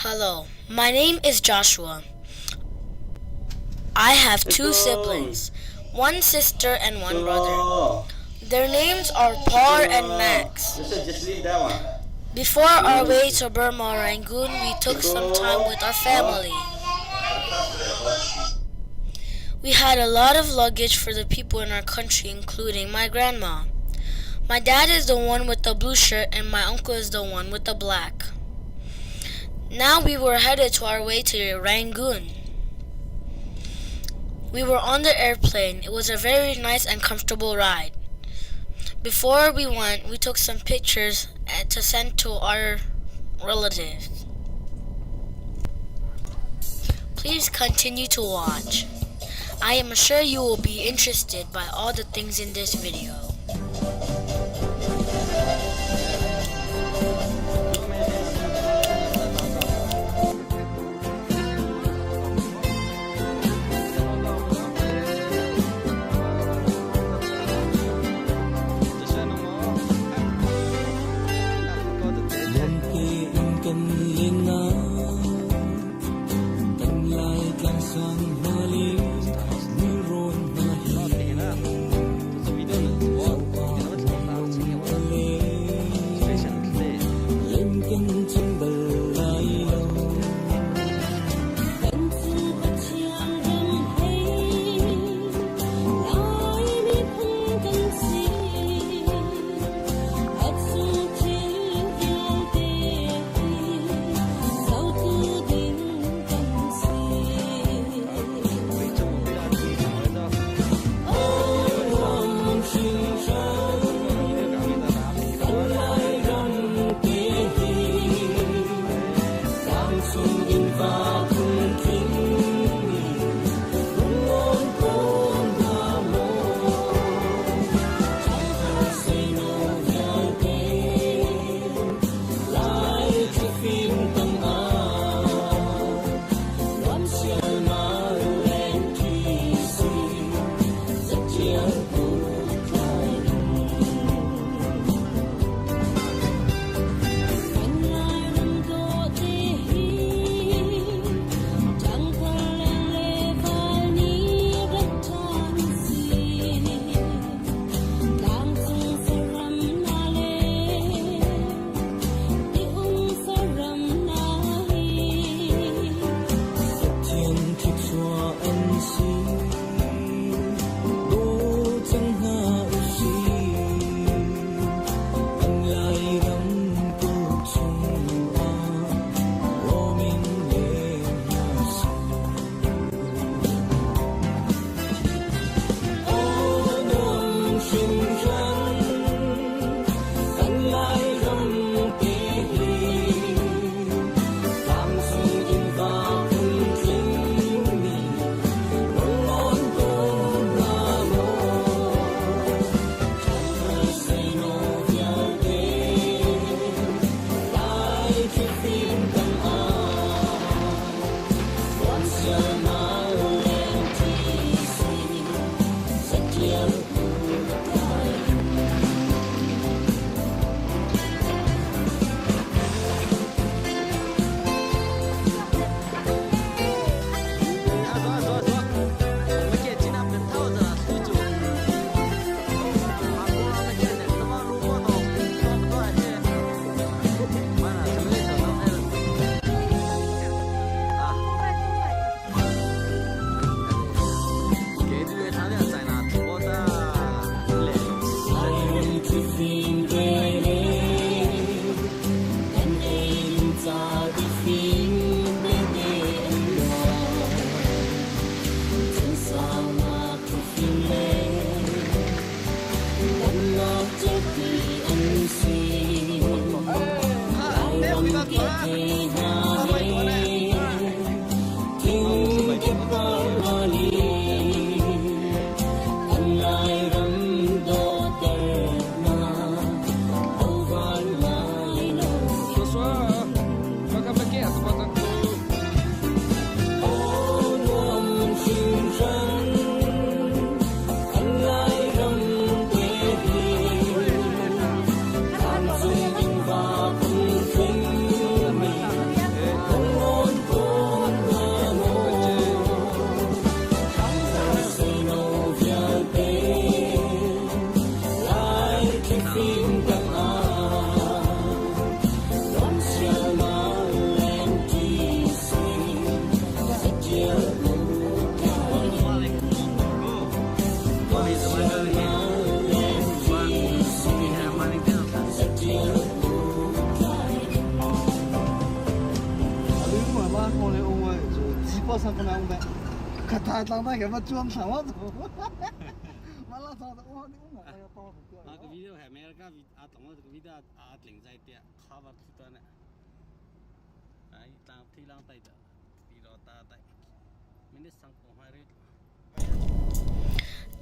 Hello, my name is Joshua. I have two siblings, one sister and one brother. Their names are Par and Max. Just leave that one. Before our way to Burma Rangoon, we took some time with our family. We had a lot of luggage for the people in our country, including my grandma. My dad is the one with the blue shirt, and my uncle is the one with the black. Now we were headed to our way to Rangoon. We were on the airplane. It was a very nice and comfortable ride. Before we went, we took some pictures to send to our relatives. Please continue to watch. I am sure you will be interested by all the things in this video.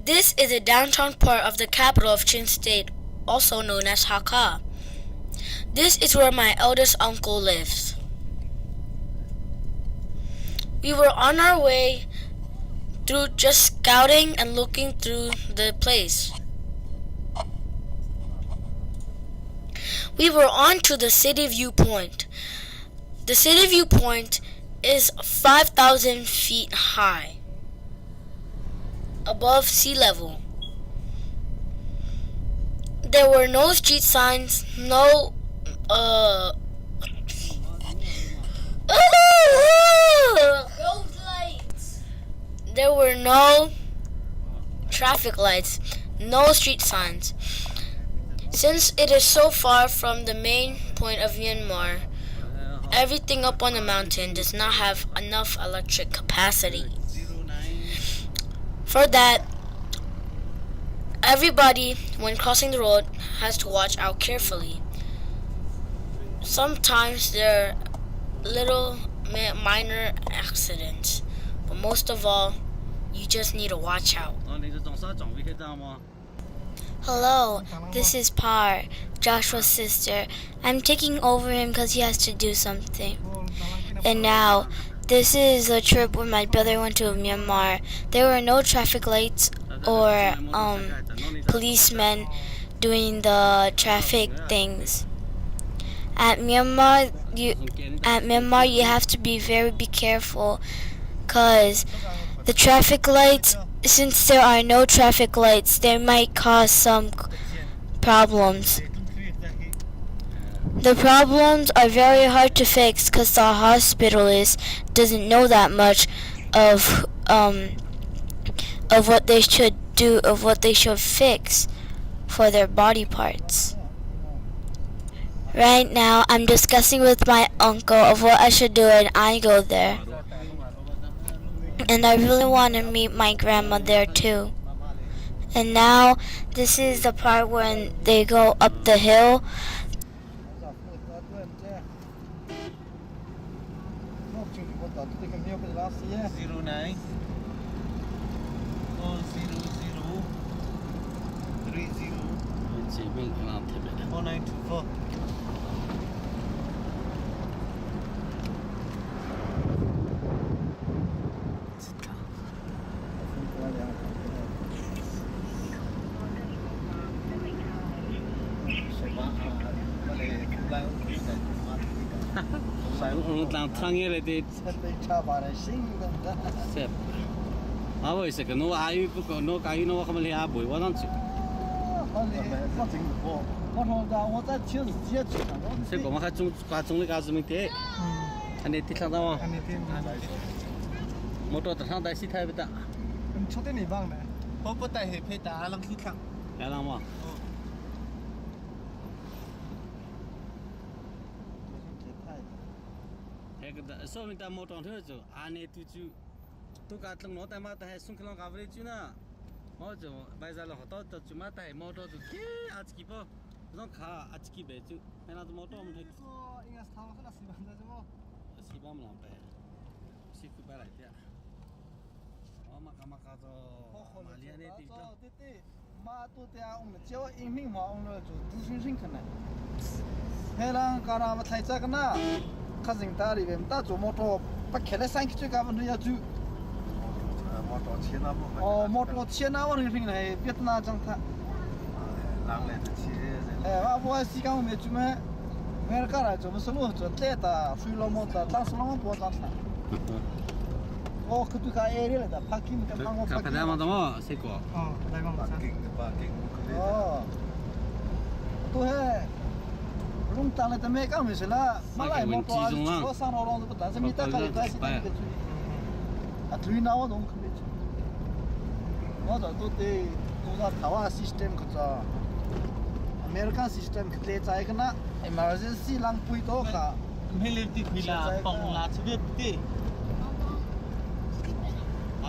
This is the downtown part of the capital of Chin State, also known as Hakha. This is where my eldest uncle lives. We were on our way through just scouting and looking through the place. We were on to the city viewpoint. The city viewpoint is 5,000 feet high above sea level. There were no street signs, no road lights. There were no traffic lights, no street signs. Since it is so far from the main point of Myanmar, everything up on the mountain does not have enough electric capacity. For that, everybody, when crossing the road, has to watch out carefully. Sometimes there are little minor accidents, but most of all, you just need to watch out. Hello, this is Par, Joshua's sister. I'm taking over him because he has to do something. And now, this is a trip where my brother went to Myanmar. There were no traffic lights or policemen doing the traffic things. At Myanmar, you at Myanmar you have to be very be careful, cause the traffic lights. Since there are no traffic lights, they might cause some problems. The problems are very hard to fix because the hospitalist doesn't know that much of of what they should do, of what they should fix for their body parts. Right now, I'm discussing with my uncle of what I should do when I go there. And I really want to meet my grandma there too. And now, this is the part when they go up the hill. 09 400 30 4924.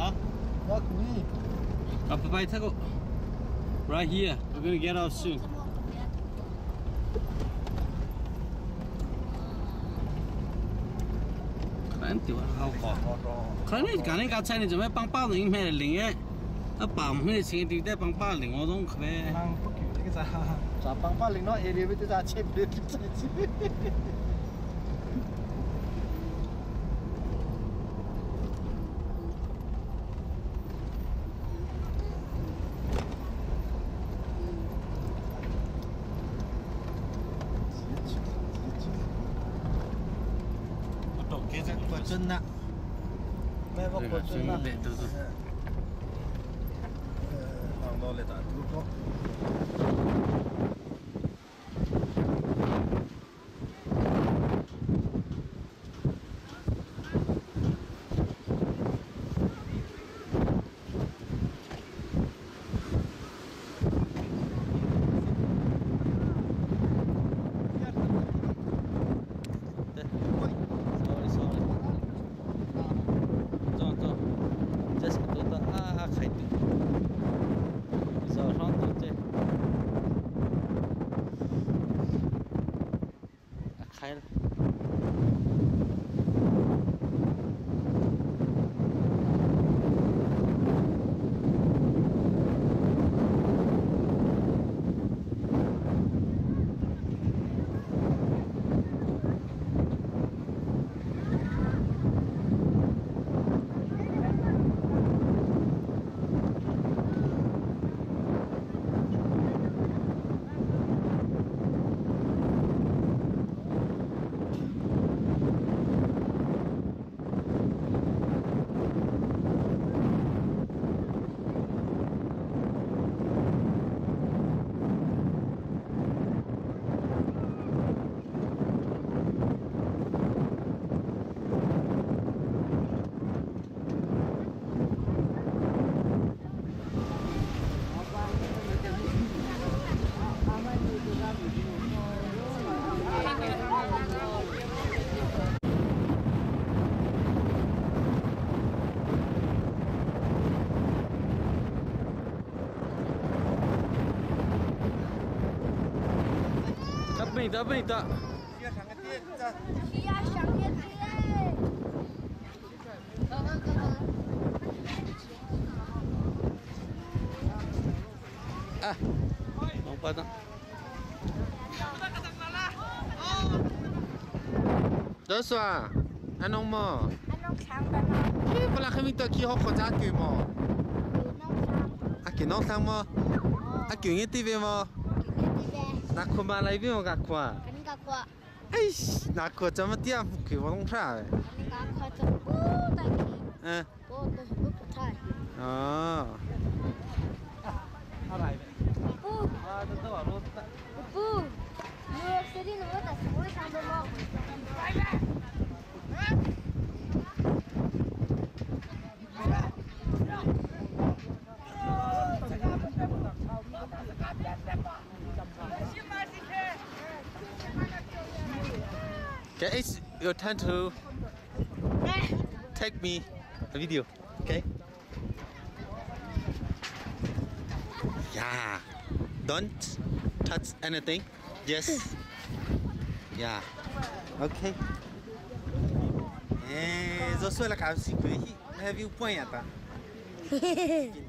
Huh? Fuck me. Right here. We're gonna get off soon. 可能刚才刚才你准备帮包人买的零的，那包唔去钱丢在帮包零我拢可呗。咋帮包零那 area 不就咋切不就咋切？真的。没我真的。开了。得不得。啊，王八蛋！多少啊？安弄么？安弄长的吗？不啦，后面到去好考察去么？啊，给弄上么？啊，给你这边么？那看嘛来边我敢看。肯定敢看。哎，那看怎么点不给我弄啥嘞？肯定敢看，这不带去。嗯。我都是不太。哦。不。不。我设定我的手上的吗？ Okay, it's your turn to take me a video, okay? Yeah, don't touch anything. Yes. Yeah. Okay. Eh, 这说了看是可以，那有半夜的。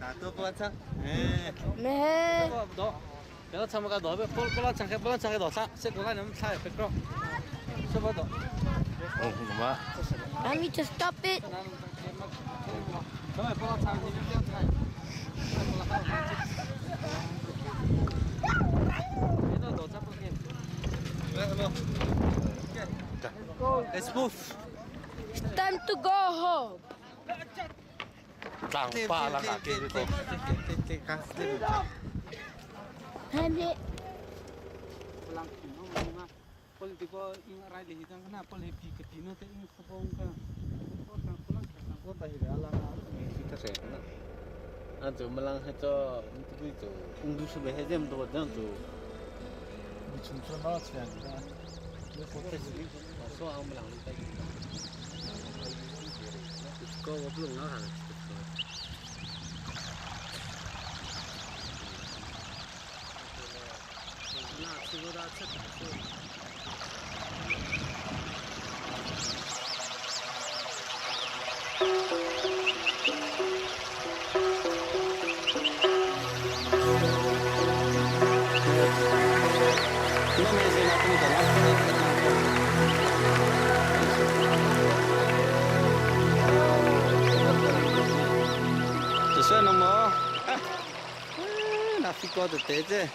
大多不唱，哎。没。不多，别唱不个多，别不不让唱开，不让唱开多唱，谁过来你们唱别讲，说不多。哦， I need to stop it. Let's move. It's time to go home. 长巴了，给给给给给。你从这拿钱的？我不用拿。这算了么？那飞高的袋子。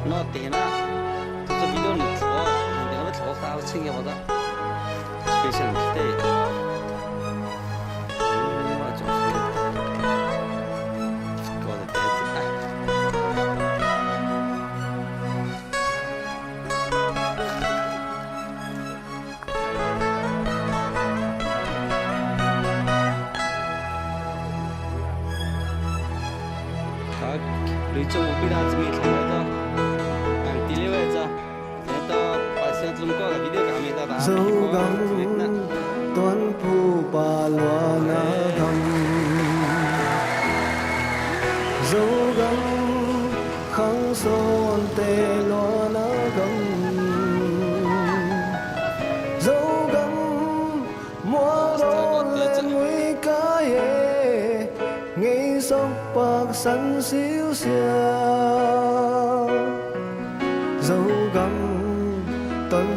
那对了，这是比较能做，那个头发我清一下子，别想对。我做出高的袋子哎。 Dấu gam tuấn phu pa loa na gam dấu gam khăng son tê loa na gam dấu gam múa đô lên nguy cá ye nghi sóc bạc săn xíu xiao dấu gam tuấn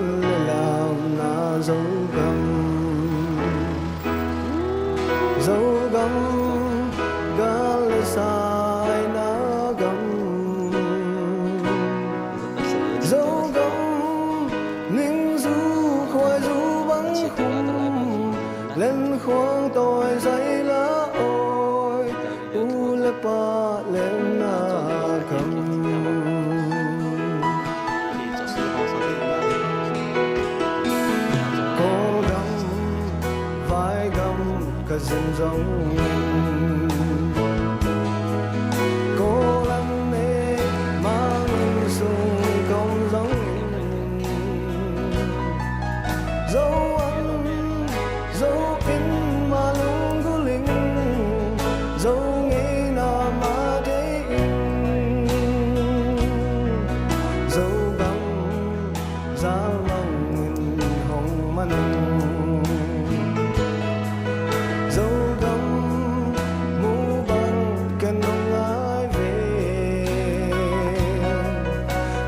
làm na dấu gam dấu gam ga le sai na gam dấu gam ninh du khoai du băng khung lên khoang tôi giấy lá ôi u lê pa lên na cầm cố gắng vai gầm cả rừng rộng cố lắng nê mang sung công giống dấu ăn dấu in mà lung gu linh dấu nghĩ na mà thế in dấu gắng giá mong in hồng măn dấu gắng mũ băng kèn nông ai về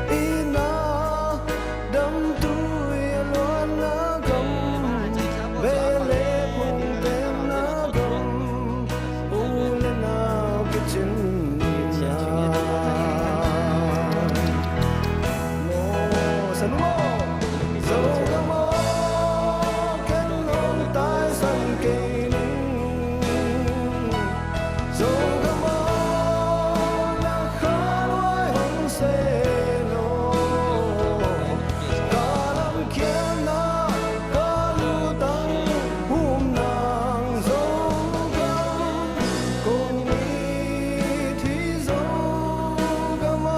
ina đâm tôi loan lá gầm về lễ cùng tên lá gầm u lên nào cái chân nhà mô sân mô dấu gầm mô kén nông tai sân kỳ ninh dấu gầm mô là khá lối hồng xê lô cả năm kiếm na cả lu tăng hùm nàng dấu gầm cùng đi thì dấu gầm mô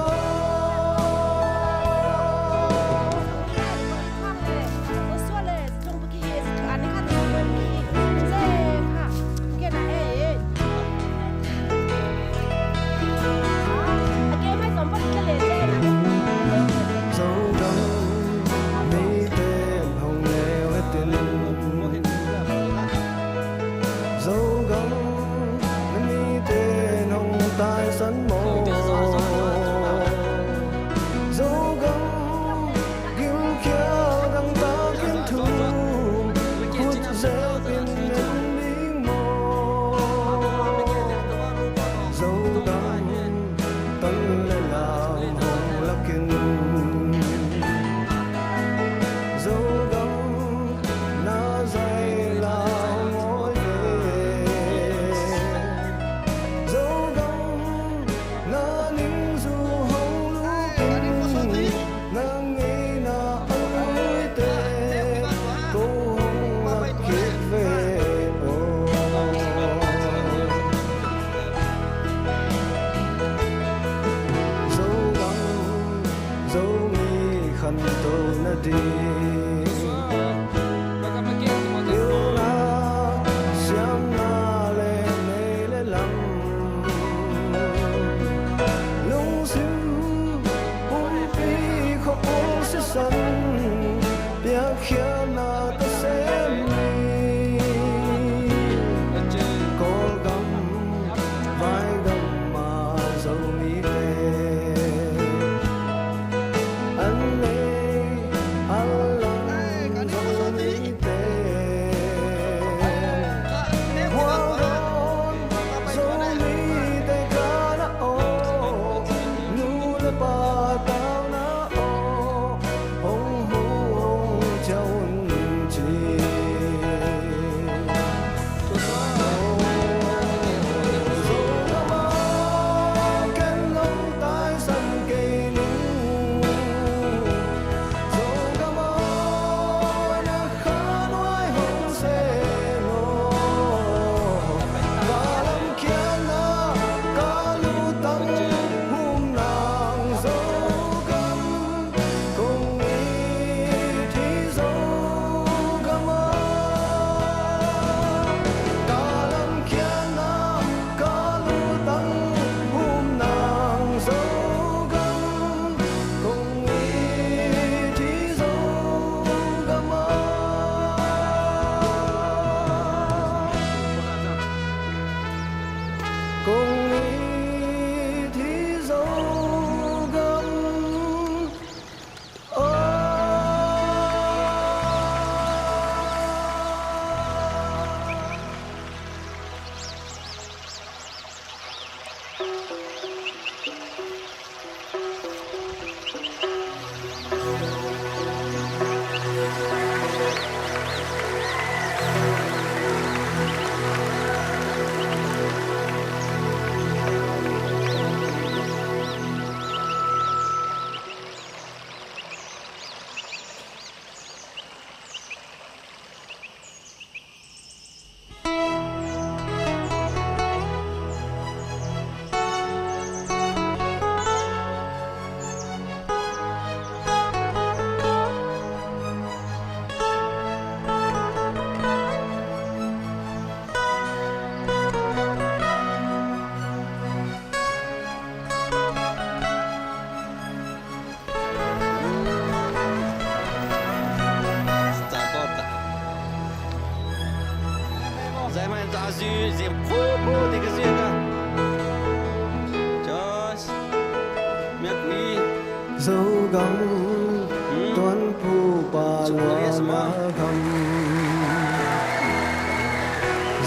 我说嘞，中不起是安尼较中不起，这哈，见啦哎。啊，加买全部起来这啦。 dấu gấm mi tên hồng leo hết tiền dấu gấm mi tên hồng tai sắn mồ dấu gấm cứu kéo đằng ta kiến thu khuất dễ biên nhân bí mồ dấu gấm tân lê làm hồng lạc kinh dấu gấm na dây là ngồi về dấu gấm na nính du hồng lũ kinh na nghĩ na ôi tê cô hồng lạc kiếp về ô dấu gắng dấu nghi khăn tô na đi yêu na xem na Dấu gấm tuấn phu bà loa na gầm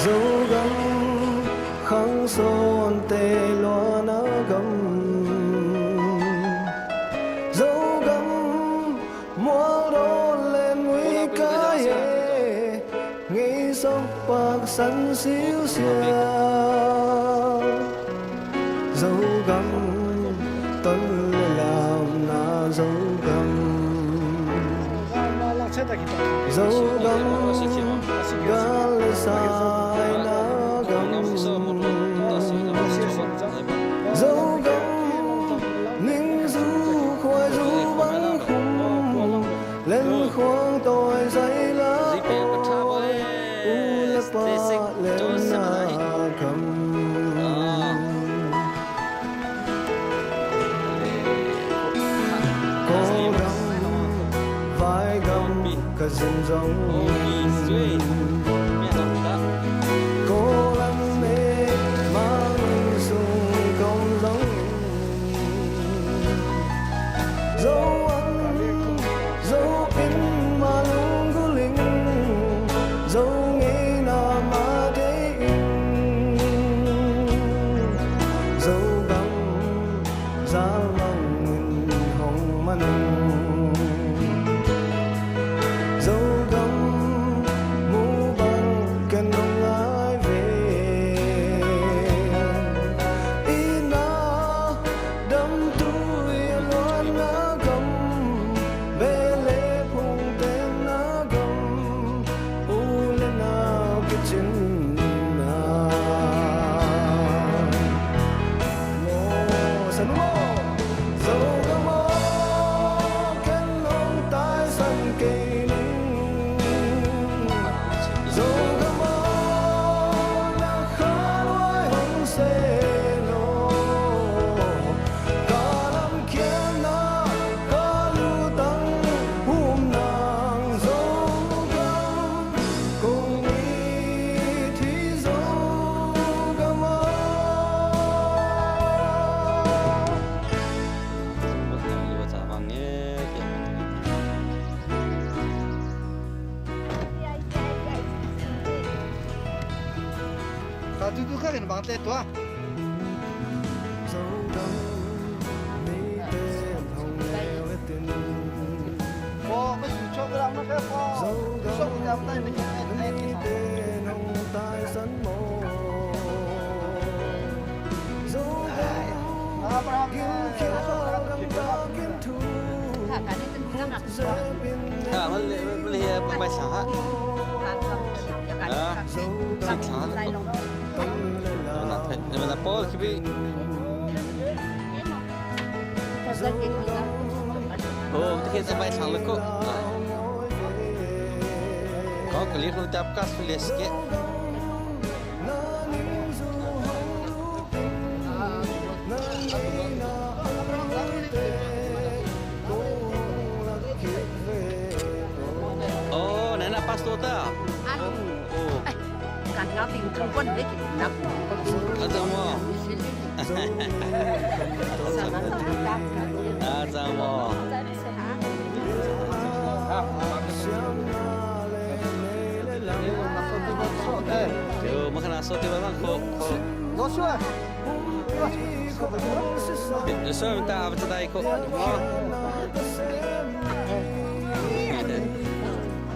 dấu gấm khăng son tê loa na gầm dấu gấm múa đô lên nguy ca ye nghi sông bạc sân xíu xìa dấu gấm tuấn làm na dấu gấm dấu gấm gà sai na gấm dấu gấm ninh du khoai du bắn khum lên khoang tôi giấy lá ôi u lê pa lên na cầm cố gắng vai gầm cả rừng rộng cố lắm mê mang sung công giống dấu ấn dấu in mà lung gu linh dấu nghĩ na mà thế in dấu gắm giá mong nghìn hồng măn dấu gắm mũ băng kèn nông ai về ina đâm tôi loan na gầm bê lê phung tên na gầm u lên nào cái chân na mô sân mô dấu gầm mô kén nông tai sân kỳ ninh dấu gầm mô na khá lối hồng xê lô cả lâm kiên na cả lưu tăng hùm nàng dấu gầm cùng ý thí dấu gầm mô. Dấu gấm mi tên hồng leo hết tình dấu gấm mi tên hồng tai sắn mồ dấu gấm kiếm khiếu đâm ta kiếm thu dễ biên dấu gấm tâm lên là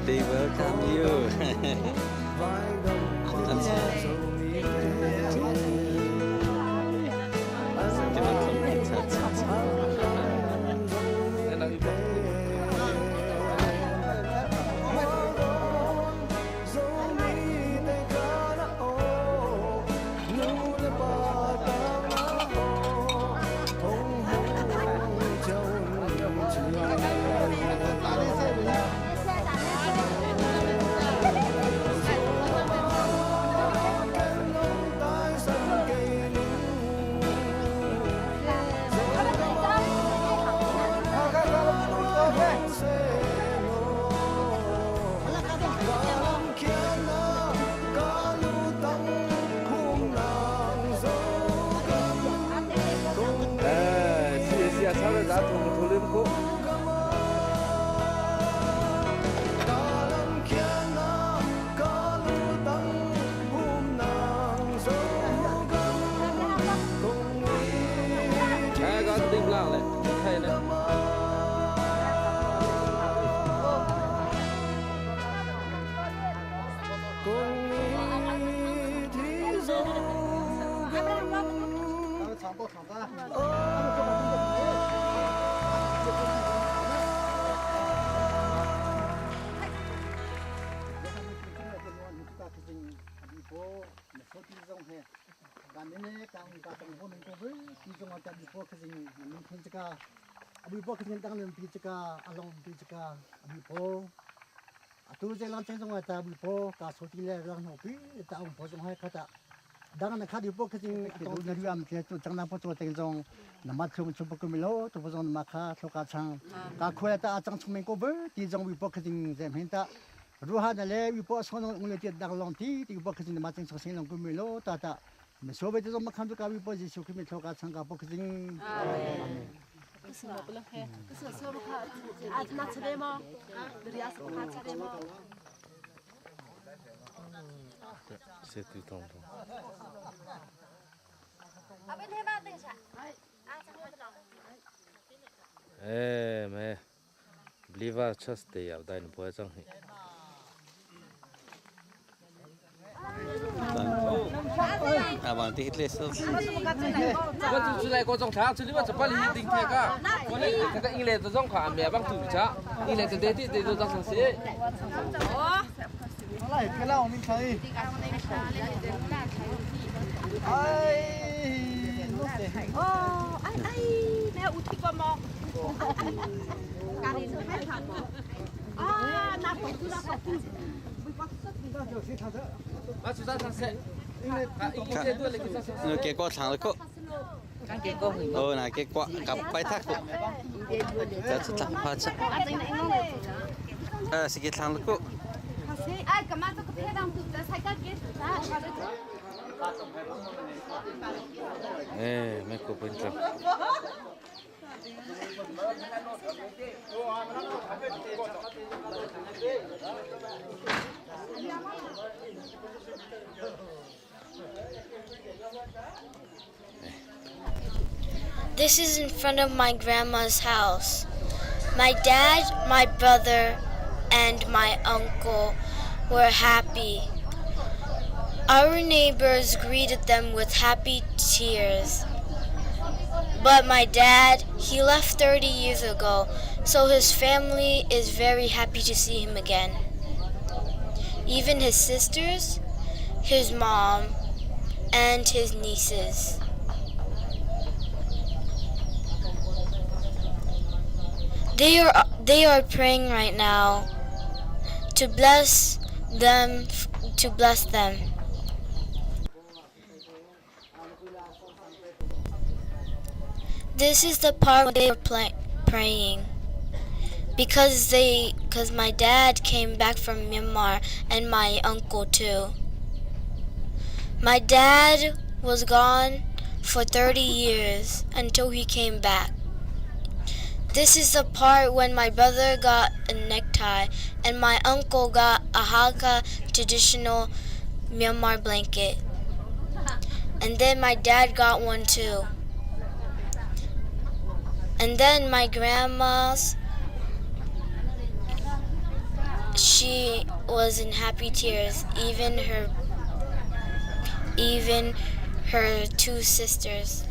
They welcome you. Atu zelang cheng zong ta bu po ka so ti le rang no pi ta ong po zong hai khata dang na kha di po khing to na ru am che chu chang na po cho cheng zong na ma thum chu po mi lo to po zong ma kha thlo ka chang ka khua ta chang chung men ko bu ti zong wi po khing zem hin ta ru ha na le wi po so no ung le ti dang long ti ti po khing ma cheng so sing long ku mi lo ta ta me so be zong ma kham chu ka wi po ji su khi mi thlo ka chang ka po khing amen. Eh, me believer church te yau dai no chang hi. À bằng tí hít lên sơ. 我就出来个种茶，出来我就把你顶贴个，我来这个一来就种看面帮土茶，一来就得得得就长成些。来，开了我们可以。哎，哦，哎哎，那有听过吗？家里是害怕吗？啊，那不是那不是。我就长成些。啊，一来多来个长成 Nó kết quả thằng nó có. Ờ, là kết quả gặp bài thác cũng. Dạ, chú thằng phá chứ. Ờ, sẽ kết thằng nó có. 哎，干嘛这个配当肚子才敢给啥？ Eh, me ko pinta. This is in front of my grandma's house. My dad, my brother, and my uncle were happy. Our neighbors greeted them with happy tears. But my dad, he left 30 years ago, so his family is very happy to see him again. Even his sisters, his mom, and his nieces. They are praying right now to bless them to bless them. This is the part where they were praying because they because my dad came back from Myanmar and my uncle too. My dad was gone for 30 years until he came back. This is the part when my brother got a necktie and my uncle got a Hakha traditional Myanmar blanket. And then my dad got one too. And then my grandma's, she was in happy tears, even her two sisters.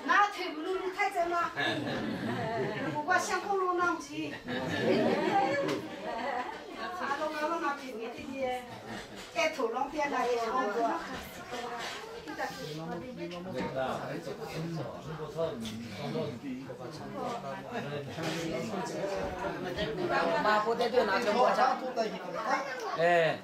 那腿不露露太真了，我想红龙浪去。阿龙阿龙那边的的，在头龙边那也好多。哎。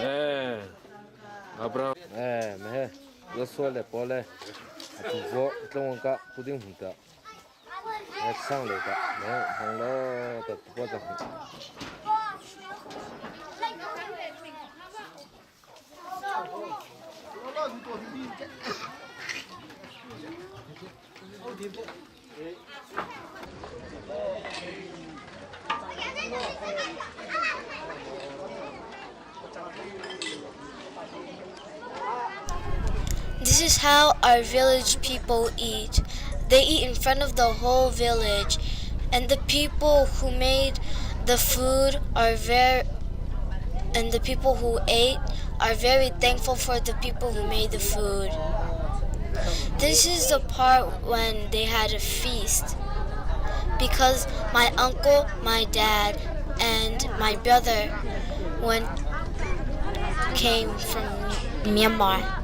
哎，阿不让，哎，没，我说了，包了，主播中文个固定红的，哎，上来的，没红了的不的红。 This is how our village people eat. They eat in front of the whole village, and the people who made the food are very and the people who ate are very thankful for the people who made the food. This is the part when they had a feast because my uncle, my dad, and my brother went came from Myanmar.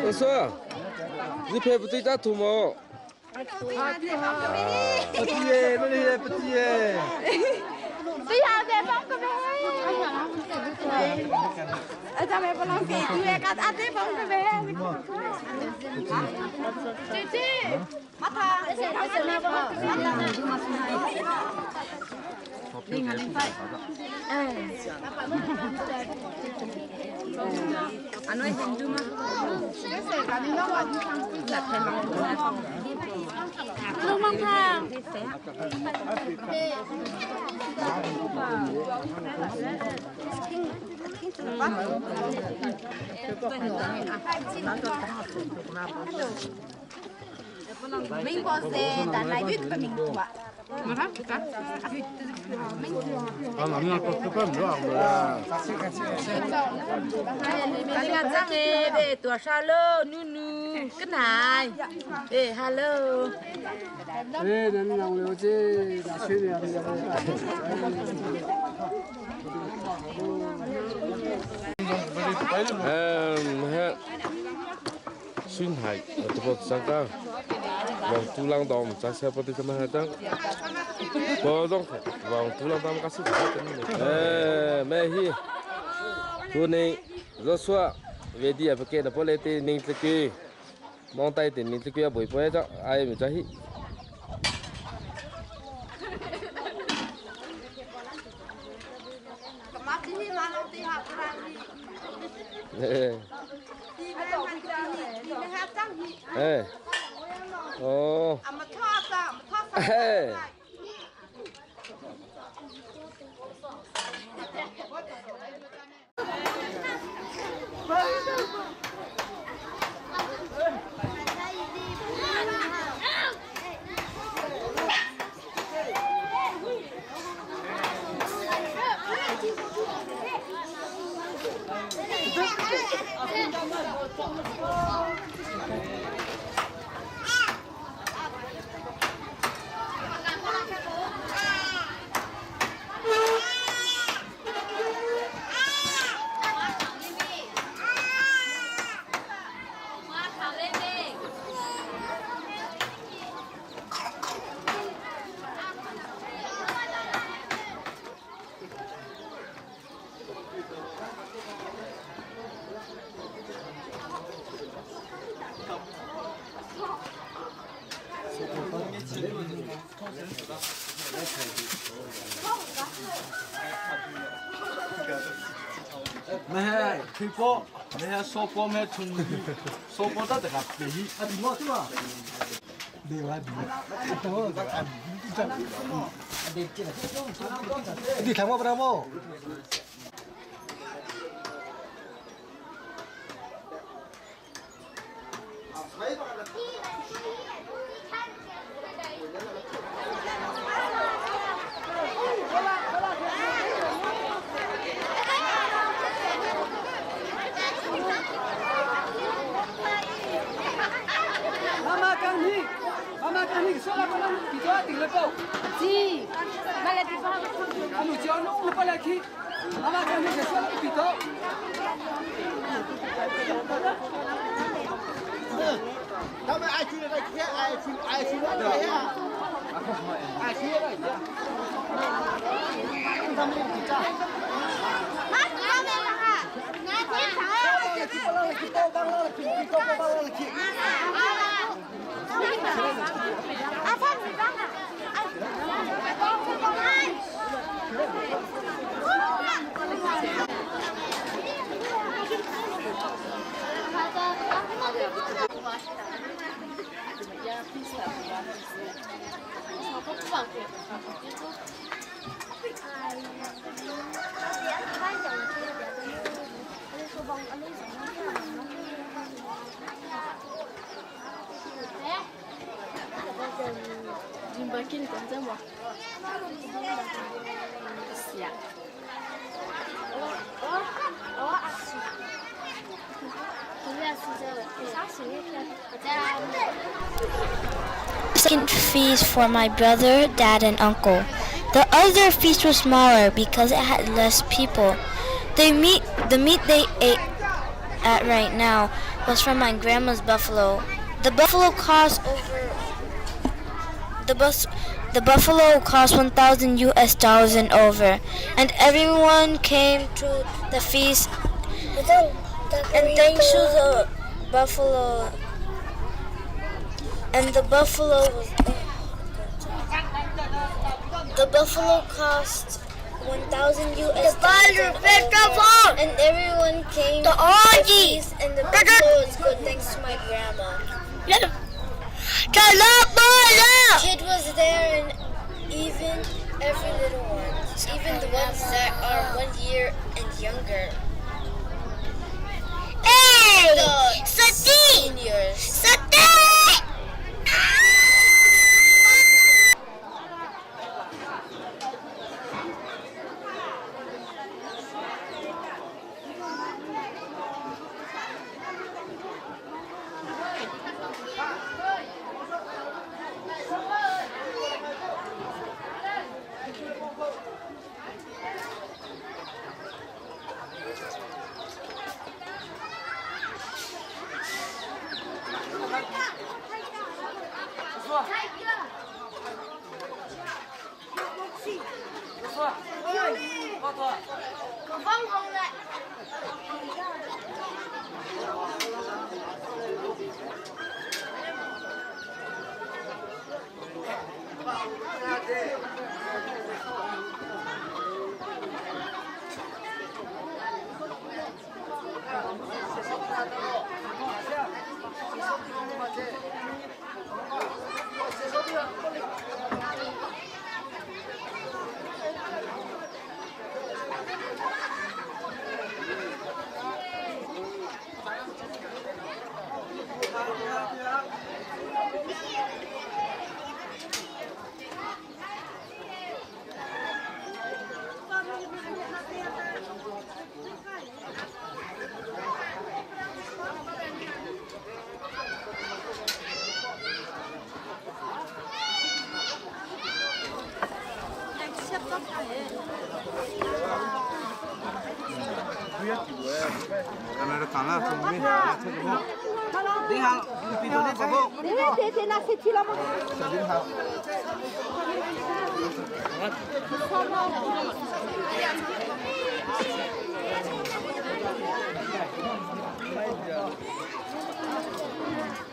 我说，你拍不对家图吗？不急耶，那里不急耶。对呀，在放个呗。啊，咱们不能给对，干阿对放个呗。姐姐，马他， 嗯，算係我這個上岗，往土浪當唔知小不對什麼當，波動往土浪當個是誒，咩去？做呢，若說外地也不給，不來對寧自己，望帶對寧自己也袂背咗，哎唔知去。哎，哦，哎。Mẹ khi po mẹ so po mẹ chung so po ta ta pe hi a bi mo tu ma de wa bi Đi thẳng vào bravo. Mama kang ni, mama kang ni, sola ko lang pito ating lepo. Ji, mala di ba? Anu jiao nung lepo lagi. Mama kang ni sola pito. 他们爱去那个天，爱去爱去那个呀，爱去那个呀。他们比较。 Second feast for my brother, dad, and uncle. The other feast was smaller because it had less people. The meat, the meat they ate at right now was from my grandma's buffalo. The buffalo cost over the bus the buffalo cost 1000 US dollars and over and everyone came to the feast and thanks to the buffalo and the buffalo was the buffalo cost 1000 US dollars and over, and everyone came The to the orgy. feast and the buffalo was good thanks to my grandma. The Kid was there and even every little one, even the ones that are 1 year and younger. Hey! The Sati! seniors. Sati!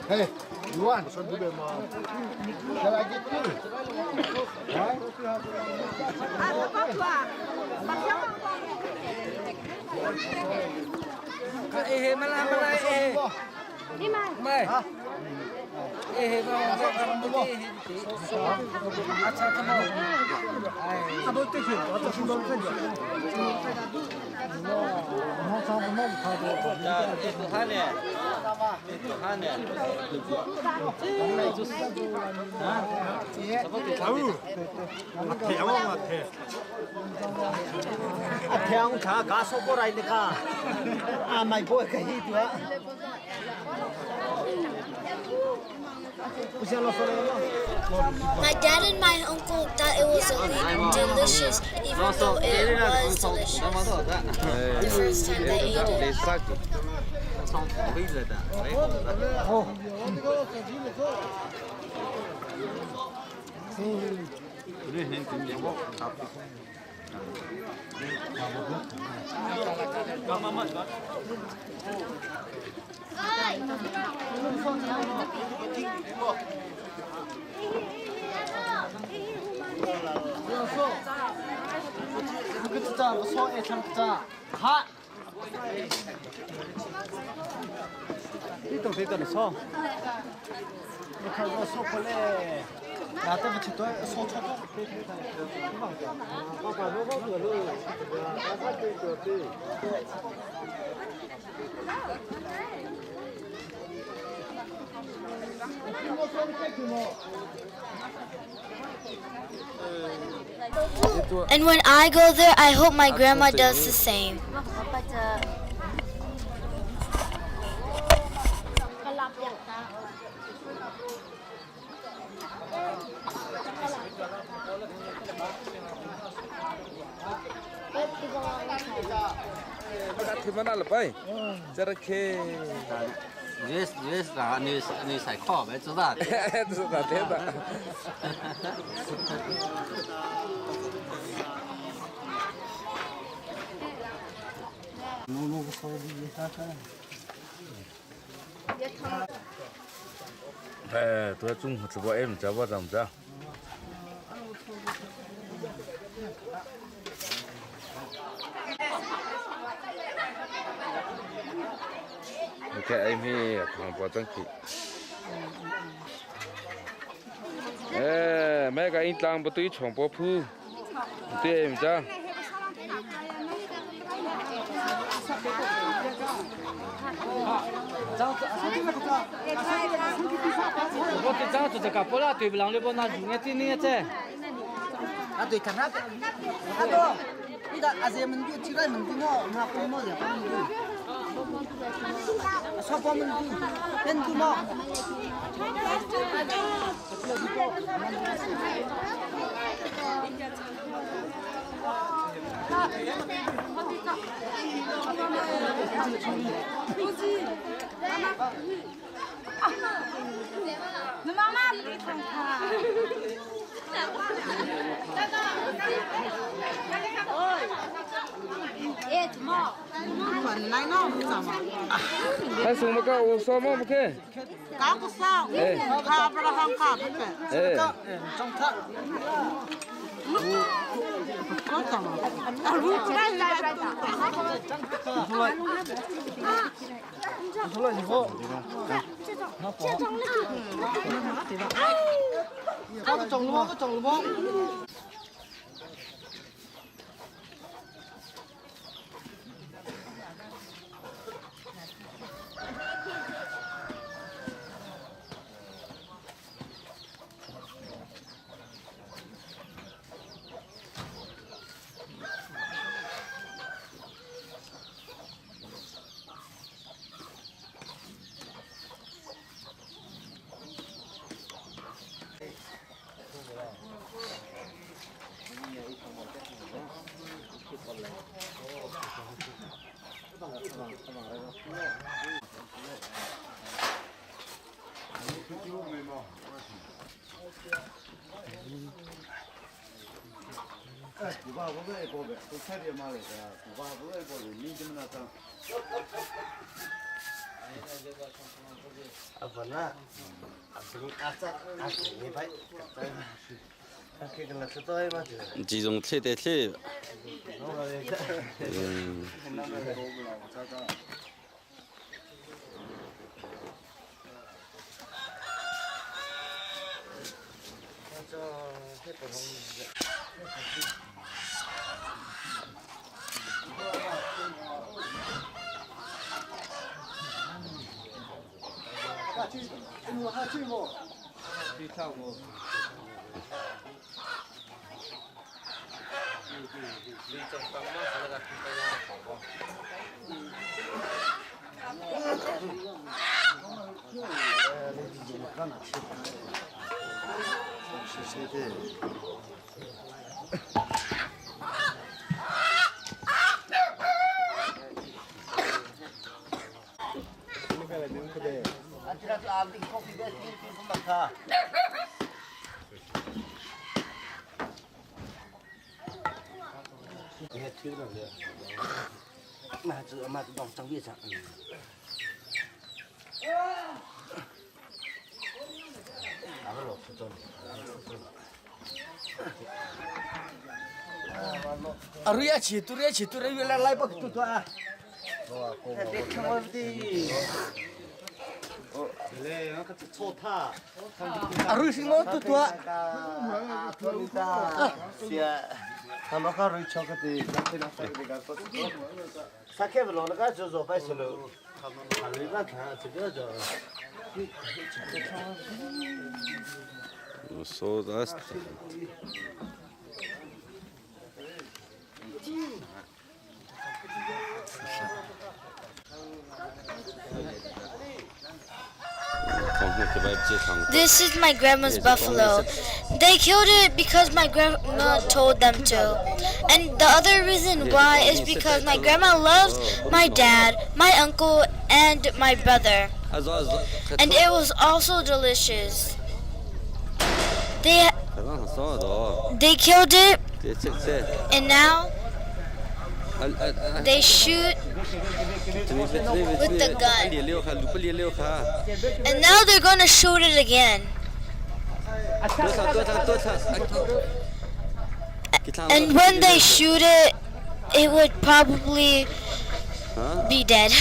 Hey, you want? Shall I get you? My dad and my uncle thought it was delicious, even though it was delicious the first time they ate it. And when I go there, I hope my grandma does the same. 哎，都在中午直播 M 直播怎么着？你看 M 旁边真去。哎，买个一张不对，床铺铺，对唔着？我这张做这个不啦，对不啷的不那用的对这。啊对，看那个，阿哥，你个阿些门就起来门就我拿不么的，说不门就，门就么？你妈妈不看看。还送么个？我说么不给？刚不上，卡不了行卡不给。哎，那个中了吗？中了吗？这种吃的吃。嗯。So that's This is my grandma's buffalo. They killed it because my grandma told them to. And the other reason why is because my grandma loves my dad, my uncle, and my brother. And it was also delicious. They killed it, and now they shoot with the gun. And now they're gonna shoot it again. And when they shoot it, it would probably be dead.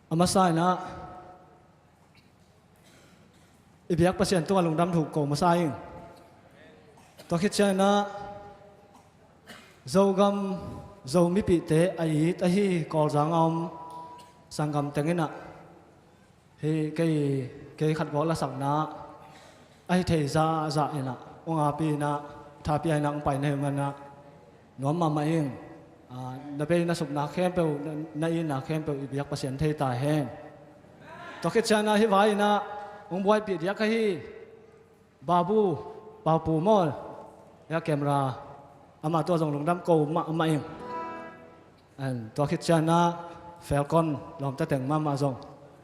Amasa na ibiak pasien tunga lungdam thu ko masa ing to khit na zogam zomi pi te ai ta hi kol zang om sangam tengina hi kei kei khat go la sak na ai thei za za ina unga pi na tha pi ai nang pai ne man na nuam ma ma ing na pe na sup na khem pe na in na khem pe biak pasien thei ta hen to ke chana hi vai na ung buai pi dia ka hi babu ba pu mo ya camera ama to jong lungdam ko ma ma ing an to ke chana falcon lom ta teng ma ma jong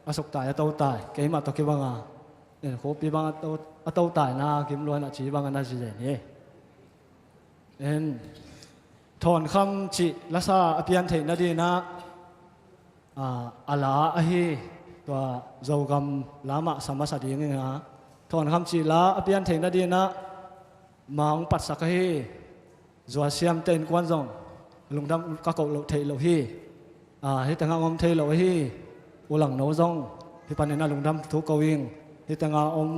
asuk ta ya to tai ke ma to ke banga en kho pi banga to ato tai na kim lo na chi banga na chi de ni en thon kham chi lasa apian thei na di na ala a hi to zogam lama sama sa ding nga thon kham chi la apian thei na di na maung pat sak hi zwa siam ten kwan zong lungdam ka ko lo thei lo hi hi tanga om thei lo hi ulang no zong hi panena lungdam thu ko wing hi tanga om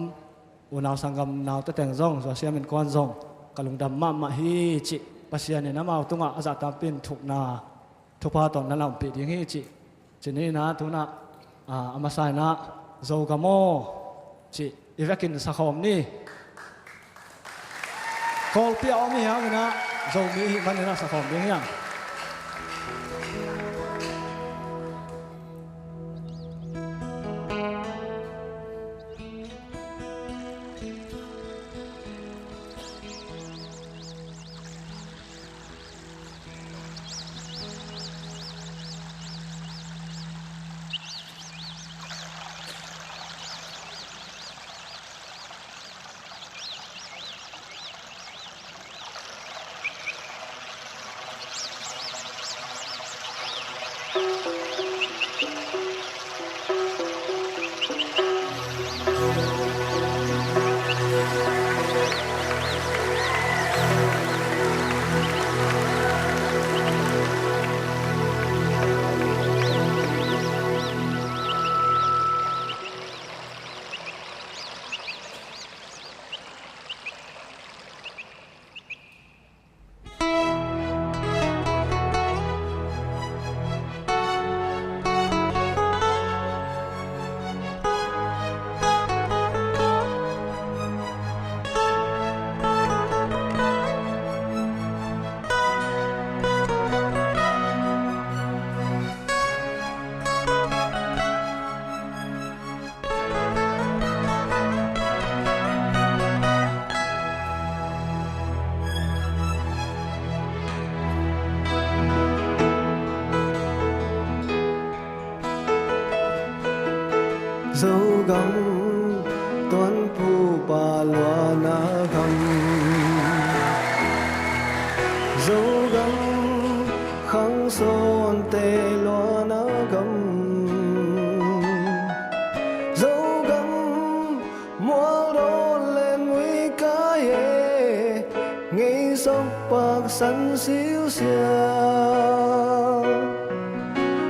unaw sangam naw te teng zong zwa siam in kwan zong ka lungdam ma ma hi chi pasian ne na mau tunga aza ta pin thuk na thupa ton na lam pi ding hi chi chini na tu na amasai na zogamo chi ivekin sakhom ni kol pi om hi ang na zomi hi man na sakhom ding yang. Dấu gam tuấn phu pa loa na gam dấu gam khăng son tê loa na gam dấu gam mua đô lên nguy cái nghi sông bạc săn xíu xia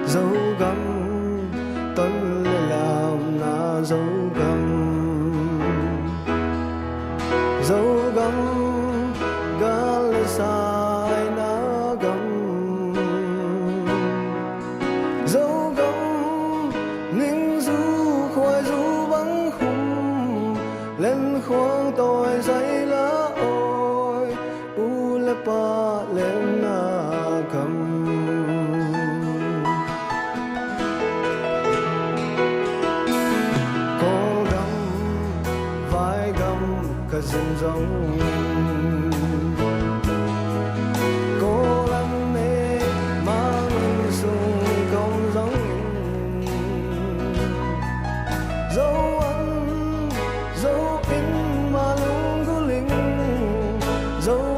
dấu gam tuấn làm na dấu gam dấu gam gal sai na gam dấu gam ninh du khoai du vắng khum lên khoang tôi giấy lá ôi u lê pa lên na gam có gam vai gam cả rừng rong cô lắm mê mang sung công giống dấu ăn dấu in mà lung gu linh dấu